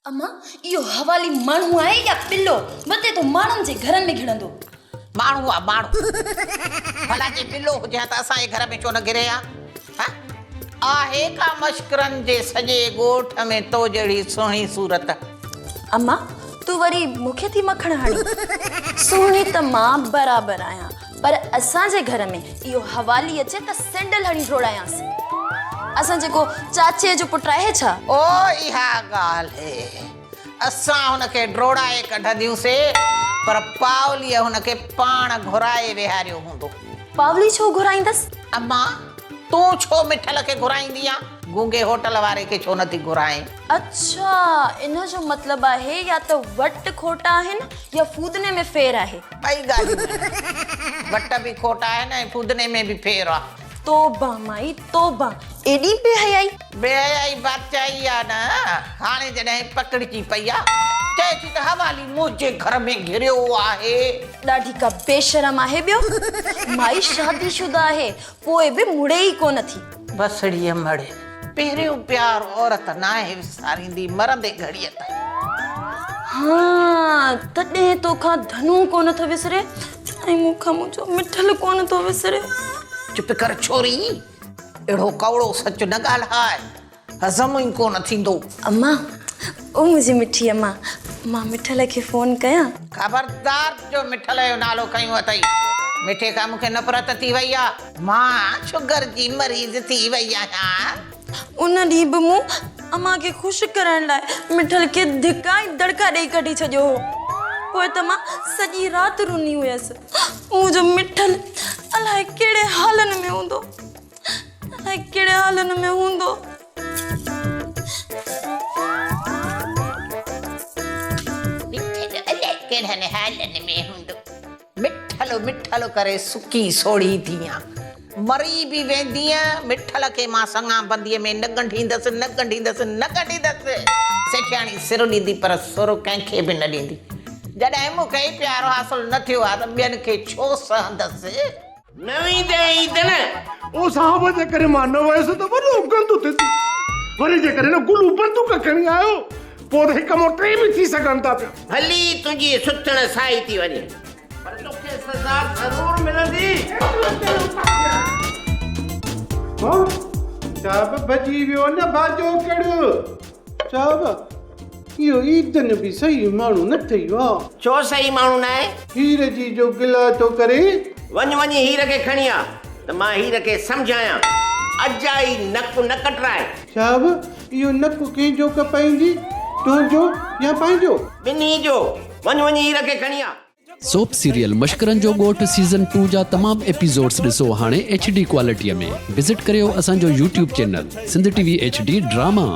امان، اهو حوالي ماڻهو آهي يا ٻلو؟ وتي ٿو ماڻهن جي گهرن ۾ گهڙندو. ماڻهو آ ماڻهو. ڀلا جي ٻلو هجي ها ته اسان جي گهر ۾ ڇو نه گهري ها؟ ها؟ آهي ڪا مشڪرن جي سڄي ڳوٺ ۾ تو جهڙي سهڻي صورت. امان، تون وري مون کي ٿي مکڻ هڻين. سهڻي ته مان برابر آهيان، پر اسان جي گهر ۾ اهو حوالي اچي ته سينڊل هڻي ڊوڙايانس. اسان جي ڪو چاچيء جو پٽ آهي ڇا؟ او اها ڳالهه. اسان هن کي ڊوڙائي ڪڍنديون سي، پر پاوليء هن کي پاڻ گهرائي ويهاريو هوندو. پاولي ڇو گهرائيندس؟ امان، تون ڇو مٺل کي گهرائيندينء؟ گونگي هوٽل واري کي ڇو نٿي گهرائين؟ اڇا، ان جو مطلب آهي يا ته وٽ کوٽا آهن يا ڦودني ۾ ڦير آهي. ٻئي ڳالهيون آهن. وٽ به کوٽا آهن ۽ ڦودني ۾ به ڦير آ. توبه مائي توبه، ايڏي بي حيائي. بي حيائي بادشاهي آ نه، هاڻي جڏهن پڪڙجي پئي آ، چئي ٿي ته حوالي منهنجي گهر ۾ گهريو آهي. ڏاڍي ڪا بي شرم آهي ٻيو، مائي شادي شده آهي، پوء به مڙي ئي ڪونه ٿي. بسڙيء مڙي، پهريون پيار عورت ناهي وساريندي، مرندي گهڙيء تائين. ها، تڏهن توکان ڌنو ڪونه ٿو وسري ۽ مون کان منهنجو مٺل ڪونه ٿو وسري. چپ ڪر ڇوري، اهڙو ڪؤڙو سچ نه ڳالهاء. هضم ئي ڪونه ٿيندو. اما، او منهنجي مٺي اما، مان مٺل کي فون ڪيان؟ خبردار جو مٺل جو نالو کنيو اٿئي. مٺي کان مون کي نفرت ٿي وئي آ. مان شگر جي مريض ٿي وئي آهيان. ان ڏينهن به مون اما کي خوش ڪرڻ لاء مٺل کي ڌڪا ۽ دڙڪا ڏئي ڪڍي ڇڏيو هو. پوء ته مان سڄي رات رني هيس. منهنجو مٺل الائي ڪهڙي حالن ۾ هوندو. الائي ڪهڙي حالن ۾ هوندو. مٺل الائي ڪهڙن حالن ۾ هوندو. مٺل مٺل ڪري سڪي سوڙهي ٿي آن. مري به ويندينء، مٺل کي مان سڱان بنديء ۾ نه ڳنڍيندس، نه ڳنڍيندس، نه ڳنڍيندس. سيٺياڻي سر ڏيندي پر سر ڪنهن کي به نه ڏيندي. جڏهن مون کي ئي پيار حاصل نه ٿيو آ ته ٻين کي ڇو سهندس. نه ويندين عيدن. او صاحب جيڪڏهن مان نه ويس ته وڏو گند ٿيندو. وري جيڪڏهن نه گلو بندوق کڻي آيو پوء ته هڪ مان ٽي به ٿي سگهن ٿا پيا. ڀلي تنهنجي سٿڻ سائي ٿي وڃي. پر توکي سزا ضرور ملندي. ها صاحب ڀڄي ويو نه ڀاڄو ڪڙ. صاحب اهو عيدن به صحيح ماڻهو نه ٺهي ها. ڇو صحيح ماڻهو ناهي؟ هير جي جو گلا ٿو ڪري. وڃ وڃي هير کي کڻي آ ته مان هير کي سمجهايان. اجائي نڪ نه ڪٽرائي. صاحب اهو نڪ ڪنهن جو ڪپائيندي؟ تنهنجو يا پنهنجو؟ ٻنهي جو. وڃ وڃي هير کي کڻي آ. سوپ سيريل مشڪرن جو ڳوٺ سيزن ٽو جا تمام ايپيسوڊس ڏسو هاڻي ايڇ ڊي ڪوالٽي ۾ وزٽ ڪريو اسان جو YouTube channel Sindh T V H D drama.